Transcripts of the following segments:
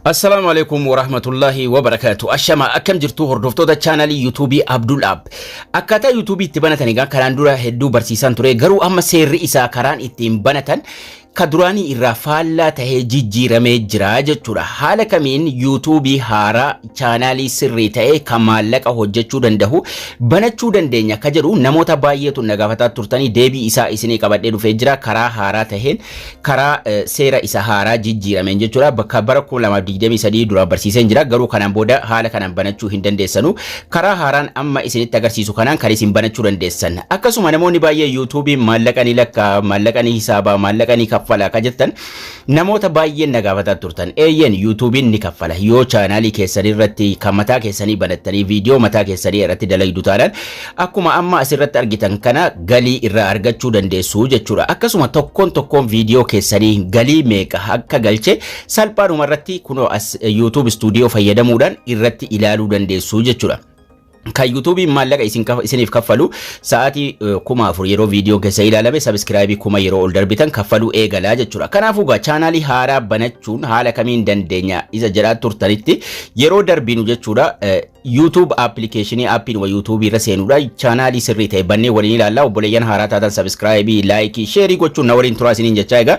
Assalaamu alaikum warahmatullahi wabarakaatu. Ashama, akkam jirtu hordoftoota chaanalii YouTubeii Abdul App? Akkaataa YouTubeii itti banatan egaa karaan dura hedduu barsiisaan ture, garuu amma seerri isaa karaan ittiin banatan ka duraanii irraa faallaa tahee jijjiiramee jira jechuudha. Haala kamiin YouTubeii haaraa chaanaalii sirrii ta'e kan maallaqa hojjechuu danda'u banachuu dandeenya ka jedhu namoota baay'eetu na gaafataa turtanii, deebii isaa isinii qabadhee dhufee jira, karaa haaraa taheen, karaa seera isa haaraa jijjiirameen jechuudha. Bakka bara 2023 dura barsiiseen jira, garuu kanaan booda haala kanaan banachuu hin dandeessanu. Karaa haaraan amma isinitti agarsiisu kanaan kan isin banachuu dandeessan. Akkasuma namoonni baay'ee YouTubeiin maallaqa ni lakkaa, maallaqa ni hisaabaa, maallaqa ni kaffala ka jettan namoota baay'een na gaafataa turtan. Eeyyeen, YouTubeiin ni kaffala. Yoo chaanaalii keessanii irratti kan mataa keessanii banattanii viidiyoo mataa keessanii irratti dalagdu taanaan, akkuma amma asirratti argitan kana galii irraa argachuu dandeessu jechuudha. Akkasuma tokkoon tokkoon viidiyoo keessanii galii meeqa akka galche salphaadhuma irratti kunoo as YouTube Studio fayyadamuudhaan irratti ilaaluu dandeessu jechuudha. Kan YouTubeiin maallaqa isiniif kaffalu sa'aatii 4000 yeroo viidiyoo keessa ilaalame, subscribeii 1000 yeroo ol darbitan kaffaluu eegalaa jechuudha. Kanaafuu egaa chaanaalii haaraa banachuun haala kamiin dandeenya isa jedhaa turtanitti yeroo darbinu jechuudha. YouTube applicationii, appiin YouTube irra seenuudha, chaanaalii sirrii ta'e bannee waliin ilaallaa. Obboleeyyan haaraa taatan subscribeii, likeii, shareii gochuun na waliin turaa isiniin jechaa, egaa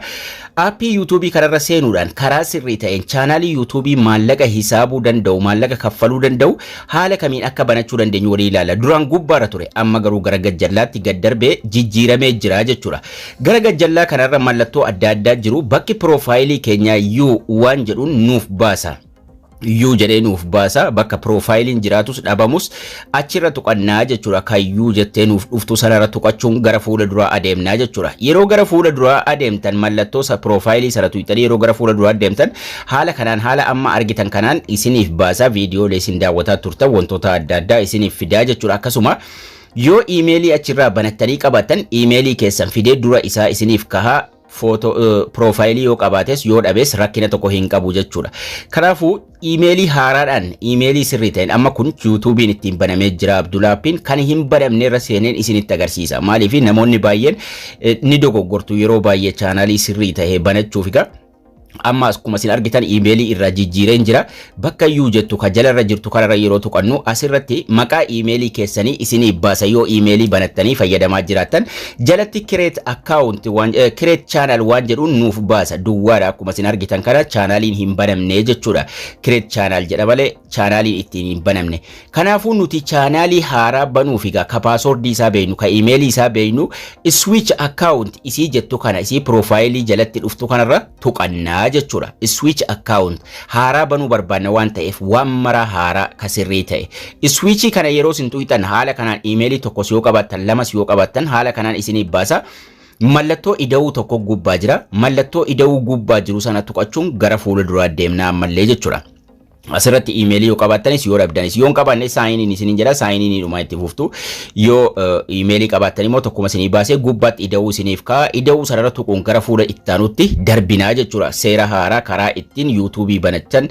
appii YouTubeii kanarra seenuudhaan karaa sirrii ta'een chaanaalii YouTubeii maallaqa hisaabuu danda'u, maallaqa kaffaluu danda'u haala kamiin akka banachuu dandeenyu waliin ilaalla. Duraan gubbaarra ture, amma garuu gara gajjallaatti gad darbee jijjiiramee jira jechuudha. Gara gajjallaa kanarra mallattoo adda addaa jiru, bakki profileii keenyaa "You" waan jedhuun nuuf baasa. "You" jedhee nuuf baasa. Bakka profileiin jiraatus dhabamus achirra tuqannaa jechuudha. Kan "You" jettee nuuf dhuftu sanarra tuqachuun gara fuula duraa adeemnaa jechuudha. Yeroo gara fuula duraa adeemtan, mallattoo profileii sana tuqxanii yeroo gara fuula duraa adeemtan, haala kanaan, haala amma argitan kanaan isiniif baasa. Viidiyoolee isin daawwataa turtan, wantoota adda addaa isiniif fidaa jechuudha. Akkasuma yoo iimeelii achirraa banattanii qabaattan, iimeelii keessan fidee dura isaa isiniif kahaa. Footoo profileii yoo qabaates yoo dhabees rakkina tokko hin qabu jechuudha. Kanaafuu iimeelii haaraadhaan, iimeelii sirrii ta'een, amma kun YouTubeiin ittiin banamee jira Abdulaappiin, kan hin banamne irra seeneen isinitti agarsiisa. Maaliif? Namoonni baay'een ni dogoggortu yeroo baay'ee chaanaalii sirrii ta'e banachuuf. Egaa amma akkuma isin argitan iimeelii irraa jijjiireen jira. Bakka "You" jettu ka jalarra jirtu kanarra yeroo tuqannu, asirratti maqaa iimeelii keessanii isinii baasa. Yoo iimeelii banattanii fayyadamaa jiraattan, jalatti create account waan, create channel waan jedhuun nuuf baasa. Duwwaadha, akkuma isin argitan kana chaanaaliin hin banamne jechuudha. Create channel jedha malee chaanaaliin ittiin hin banamne. Kanaafuu nuti chaanaalii haaraa banuuf egaa ka passwordii isaa beeknu, ka iimeelii isaa beeknu, switch account isii jettu kana, isii profileii jalatti dhuftu kanarra tuqannaa jechuudha. Switch account, haaraa banuu barbaanna waan ta'eef, waan maraa haaraa ka sirrii ta'e. Switchii kana yeroo isin tuqxan, haala kanaan iimeelii tokkos yoo qabaattan, lamas yoo qabaattan, haala kanaan isiniif baasa. Mallattoo ida'uu tokko gubbaa jira. Mallattoo ida'uu gubbaa jiru sana tuqachuun gara fuula duraa deemnaa ammallee jechuudha. Asirratti iimeelii yoo qabaattanis yoo dhabdanis, yoo hin qabaanne sign in isiniin jedha, sign in dhuma itti fuftu. Yoo iimeelii qabaattan immoo tokkuma isinii baasee gubbaatti ida'uu isiniif ka'a. Ida'uu sanarra tuquun gara fuula ittaanutti darbinaa jechuudha. Seera haaraa karaa ittiin YouTubeii banachan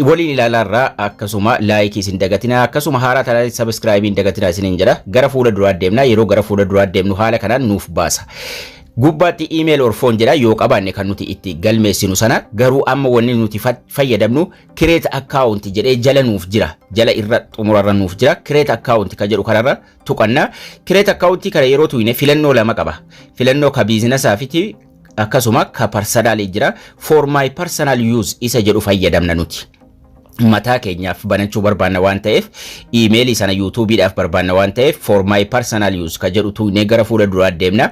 waliin ilaalaarraa. Akkasuma likeii isin dagatinaa, akkasuma haaraa taanaan subscribeii hin dagatinaa isiniin jedha. Gara fuula duraa deemnaa. Yeroo gara fuula duraa deemnu haala kanaan nuuf baasa. Gubbaatti email or phone jedha, yoo qabaanne kan nuti itti galmeessinu sana. Garuu amma wanni nuti fayyadamnu create account jedhee jala nuuf jira, jala irra xumurarra nuuf jira. Create account ka jedhu kanarra tuqanna. Create account kana yeroo tuyne filannoo lama qaba: filannoo ka businessaa fi akkasuma ka personalii jira. For my personal use isa jedhu fayyadamna. Nuti mataa keenyaaf banachuu barbaanna waan ta'eef, iimeelii sana YouTubeiidhaaf barbaanna waan ta'eef, for my personal use ka jedhu tuqnee gara fuula duraa deemna.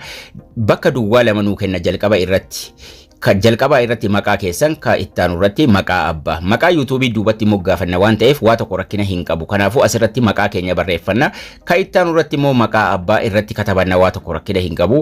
Bakka duwwaa lama nuu kenna jalqaba irratti. Kan jalqabaa irratti maqaa keessan, ka ittaanu irratti maqaa abbaa. Maqaa YouTubeii duubatti moggaafanna waan ta'eef waa tokko rakkina hin qabu. Kanaafuu asirratti maqaa keenya barreeffanna. Ka ittaanu irratti immoo maqaa abbaa irratti katabanna, waa tokko rakkina hin qabu.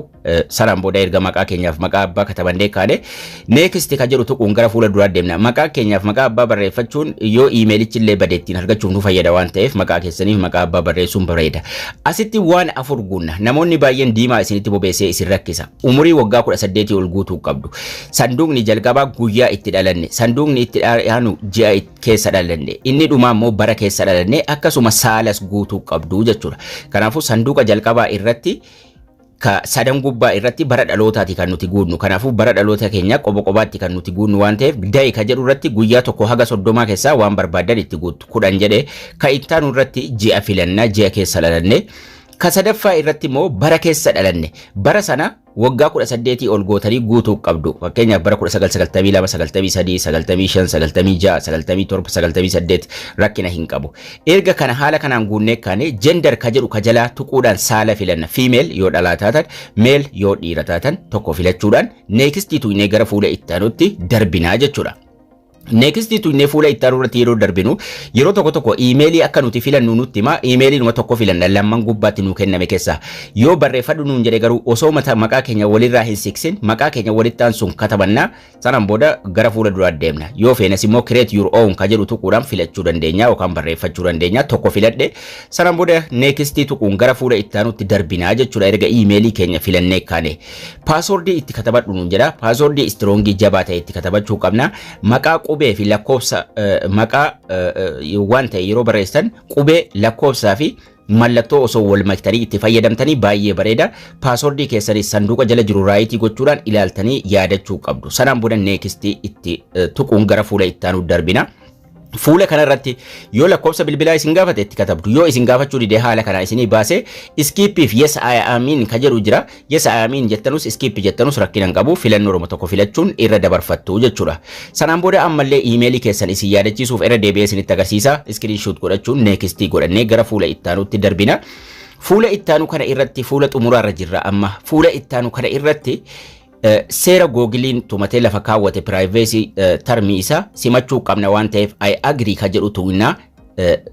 Sanaan booda erga maqaa keenyaaf maqaa abbaa katabannee kaane, next ka jedhu tuquun gara fuula duraa deemna. Maqaa keenyaaf maqaa abbaa barreeffachuun yoo iimeelichi illee bade ittiin argachuuf nu fayyada waan ta'eef, maqaa keessaniif maqaa abbaa barreessuun bareeda. Asitti waan afur guunna. Namoonni baay'een diimaa isinitti bobeessee isin rakkisa. Umurii waggaa 18 ol guutuu qabdu. Sanduuqni jalqabaa guyyaa itti dhalanne, sanduuqni itti aanu ji'a keessa dhalanne, inni dhumaa immoo bara keessa dhalanne, akkasuma saalas guutuu qabdu jechuudha. Kanaafuu sanduuqa jalqabaa irratti Ka sadan gubbaa irratti bara dhalootaati kan nuti guunnu. Kanaafuu bara dhaloota keenya qoba qobaatti kan nuti guunnu waan ta'eef, day ka jedhu irratti guyyaa 1 haga 30 keessaa waan barbaadan itti guuttu, 10 jedhe. Ka ittaanu irratti ji'a filannaa, ji'a keessa dhalanne. Ka sadaffaa irratti immoo bara keessa dhalanne. Bara sana waggaa 18 ol gootanii guutuu qabdu. Fakkeenyaaf bara 1992, 93, 95, 96, 97, 98 rakkina hin qabu. Erga kana haala kanaan guunnee kaane, gender ka jedhu ka jalaa tuquudhaan saala filanna. Female yoo dhalaa taatan, male yoo dhiira taatan tokko filachuudhaan next tuqnee gara fuula itti darbinaa jechuudha. Next tuqnee fuula itti aanu irratti yeroo darbinu, yeroo tokko tokko iimeelii akka nuti filannu nutti hima. Iimeelii numa tokko filanna lamman gubbaatti nuu kenname keessaa. Yoo barreeffadhu nuun jedhe garuu, osoo mata maqaa keenya walirraa hin siksin maqaa keenya walitti aansuun katabannaa, sanaan booda gara fuula duraa deemna. Yoo feenes immoo "create your own" ka jedhu tuquudhaan filachuu dandeenya yookaan barreeffachuu dandeenya. Tokko filadhe, sanaan booda next tuquun gara fuula itti aanutti darbinaa jechuudha. Erga iimeelii keenya filannee kaane, password itti katabadhu nuun jedha. Password strong, jabaa ta'e itti katabachuu qabna. Maqaa qubee fi lakkoofsa, maqaa waan ta'e yeroo barreessan qubee, lakkoofsaa fi mallattoo osoo wal maktanii itti fayyadamtanii baay'ee bareeda. Password keessanis sanduuqa jala jiru right gochuudhaan ilaaltanii yaadachuu qabdu. Sanaan booda next itti tuquun gara fuula itti aanu darbina. Fuula kanarratti yoo lakkoofsa bilbilaa isin gaafate itti katabdu. Yoo isin gaafachuu didee haala kanaa isinii baase, skipiif "yes, I am in" ka jedhu jira. "Yes, I am in" jettanus, "skip" jettanus rakkina hin qabu. Filannoo Oromoo tokko filachuun irra dabarfattu jechuudha. Sanaan booda ammallee iimeelii keessan isin yaadachiisuuf irra deebi'ee isinitti agarsiisa. Screenshot godhachuun next godhannee gara fuula ittaanutti darbina. Fuula ittaanu kana irratti, fuula xumuraarra jirra amma. Fuula ittaanu kana irratti seera Googleiin tumatee lafa kaawwate, privacy term isaa simachuu qabna waan ta'eef, "I agree" ka jedhu tuqnaa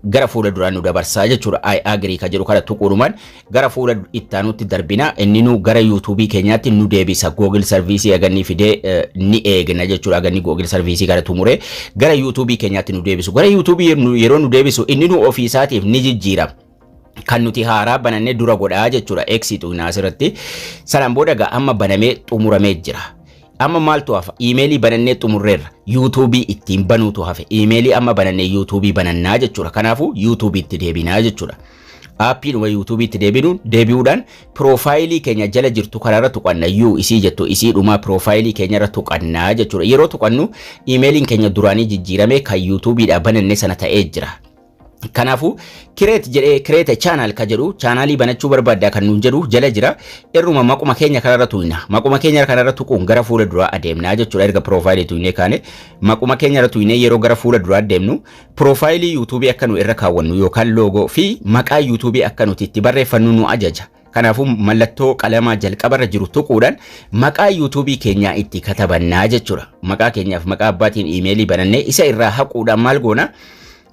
gara fuula duraan nu dabarsaa jechuudha. "I agree" ka jedhu kana tuquudhumaan gara fuula ittaanutti darbina. Inni nu gara YouTubeii keenyaatti nu deebisa. Google service aganni fidee ni eegna jechuudha. Aganni Google service kana xumuree gara YouTubeii keenyaatti nu deebisu. Gara YouTubeii yeroo nu deebisu inni nu ofiisaatiif ni jijjiira. Kan nuti haaraa banannee dura godhaa jechuudha. X tuqnaa asirratti. Sanaan booda gaa amma banamee xumuramee jira. Amma maaltu hafa? Iimeelii banannee xumurreerra. YouTubeii ittiin banuutu hafe. Iimeelii amma banannee YouTubeii banannaa jechuudha. Kanaafuu YouTubeii itti deebinaa jechuudha. Appiidhuma YouTubeii itti deebinuun deebi'uudhaan profile keenya jala jirtu kanarra tuqanna. Yuu isii jettu isii dhumaa profile keenya irra tuqannaa jechuudha. Yeroo tuqannu iimeeliin keenya duraanii jijjiirame kan YouTubeiidhaa bananne sana ta'ee jira. Kanaafuu create jedhee, "create channel" ka jedhu, chaanaalii banachuu barbaaddaa kan nuun jedhu jala jira. Irruma maquma keenya kanarra tuqna. Maquma keenya kanarra tuquun gara fuula duraa adeemnaa jechuudha. Erga profile tuqnee kaane, maquma keenya irra tuqnee yeroo gara fuula duraa adeemnu, profile YouTubeii akka nu irra kaawwannu yookaan logo fi maqaa YouTubeii akka nuti itti barreeffannu nu ajaja. Kanaafuu mallattoo qalamaa jalqabarra jiru tuquudhaan maqaa YouTubeii keenyaa itti katabannaa jechuudha. Maqaa keenyaaf maqaa abbaatiin iimeelii banannee isa irraa haquudhaan maal goona?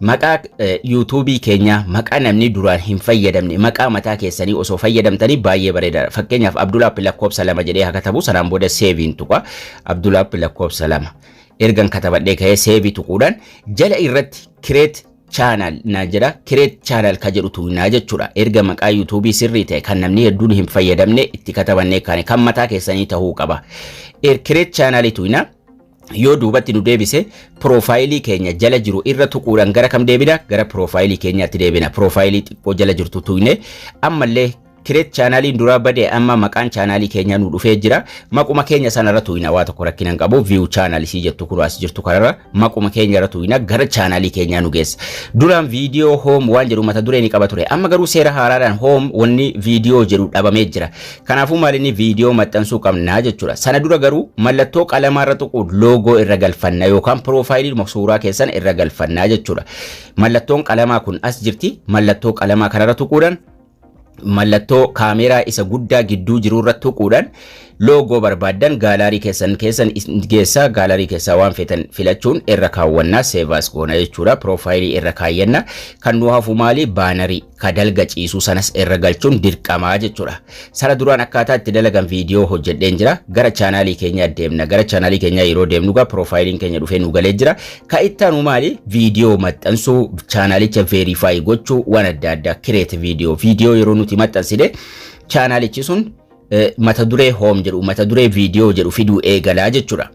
Maqaa YouTubeii keenyaa, maqaa namni duraan hin fayyadamne, maqaa mataa keessanii osoo fayyadamtanii baay'ee bareedaadha. Fakkeenyaaf Abdulaap lakkoofsa 2 jedhee haa katabu. Sanaan booda saveiin tuqa. Abdulaap lakkoofsa 2. Ergan katabadhee ka'ee save tuquudhaan jala irratti "create channel" naa jedha. "Create channel" ka jedhu tuqnaa jechuudha. Erga maqaa YouTubeii sirrii ta'e kan namni hedduun hin fayyadamne itti katabannee kaane, kan mataa keessanii ta'uu qaba. Create channel tuqnaa. Yoo duubatti nu deebise, profile keenya jala jiru irra tuquudhaan gara kam deebina? Gara profile keenyaatti deebina. Profile xiqqoo jala jirtu tuqne ammallee create channeliin duraa badee amma maqaan chaanaalii keenyaa nu dhufee jira. Maquma keenya sanarra tuqna, waa tokko rakkina hin qabu. "View channel" isii jettu kun as jirtu kanarra maquma keenya irra tuqna, gara chaanaalii keenyaa nu geessa. Duraan "video home" waan jedhu mata duree ni qaba ture. Amma garuu seera haaraadhaan "home" wanni "video" jedhu dhabamee jira. Kanaafuu maal inni viidiyoo maxxansuu qabnaa jechuudha. Sana dura garuu mallattoo qalamaarra tuquun logo irra galfanna yookaan profile suuraa keessan irra galfannaa jechuudha. Mallattoon qalamaa kun as jirti. Mallattoo qalamaa kanarra tuquudhaan mallattoo kaameraa isa guddaa gidduu jiru irra tuquudhaan logo barbaaddan gallery keessan keessan geessa. Gallery keessaa waan feetan filachuun irra kaawwannaa, save as goona jechuudha. Profile irra kaayyanna. Kan nu hafu maali? Banner ka dalga ciisuu sanas irra galchuun dirqamaa jechuudha. Sana duraan akkaataa itti dalagan viidiyoo hojjedheen jira. Gara chaanaalii keenyaa deemna. Gara chaanaalii keenyaa yeroo deemnu gaa profileiin keenya dhufee nu galee jira. Ka ittaanu maali? Viidiyoo maxxansuu, chaanaalicha verify gochuu, waan adda addaa, create video. Viidiyoo yeroo nuti maxxansine chaanaalichi sun mata duree "home" jedhu, mata duree "viidiyoo" jedhu fiduu eegalaa jechuudha.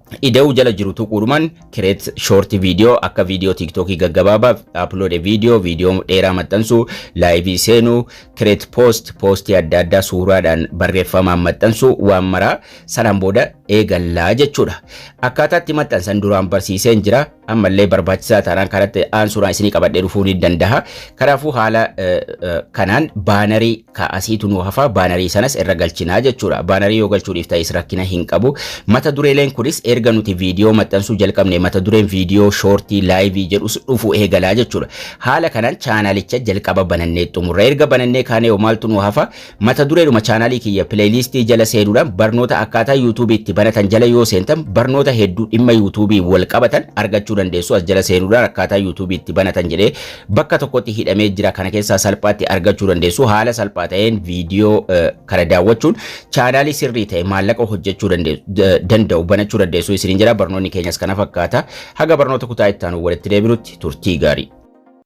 Ida'uu jala jiru tuquudhumaan create short video, akka viidiyoo TikTokii gaggabaabaa, upload video, viidiyoo dheeraa maxxansuu, live seenuu, create post, poostii adda addaa suuraadhaan barreeffamaan maxxansuu, waan maraa sanaan booda eegallaa jechuudha. Akkaataa itti maxxansan duraan barsiiseen jira. Ammallee barbaachisaa taanaan kanatti aansuudhaan isinii qabadhee dhufuu ni danda'a. Kanaafuu haala kanaan bannerii kaasiitu nu hafa, bannerii sanas irra galchinaa jechuudha. Bannerii yoo galchuudhiif ta'es rakkina hin qabu. Mata dureeleen kunis erga nuti viidiyoo maxxansuu jalqabne mata dureen viidiyoo shortii live jedhus dhufu eegalaa jechuudha. Haala kanaan chaanaalicha jalqaba banannee xumurra. Erga banannee kaanee yoo maaltu nu hafa? Mata dureedhuma chaanaalii kiyya playlistii jala seenuudhaan barnoota akkaataa YouTubeii itti banatan jala yoo seentan barnoota hedduu dhimma YouTubeii wal qabatan argachuu dandeessu. As jala seenuudhaan akkaataa YouTubeii itti banatan jedhee bakka tokkotti hidhamee jira. Kana keessaa salphaatti argachuu dandeessu. Haala salphaa ta'een viidiyoo kana daawwachuun chaanaalii sirrii ta'e maallaqa hojjechuu danda'u banachuu dandeessu isiniin jira. Barnoonni keenyas kana fakkaata. Haga barnoota kutaa itti aanu walitti deebinutti turtii gaarii.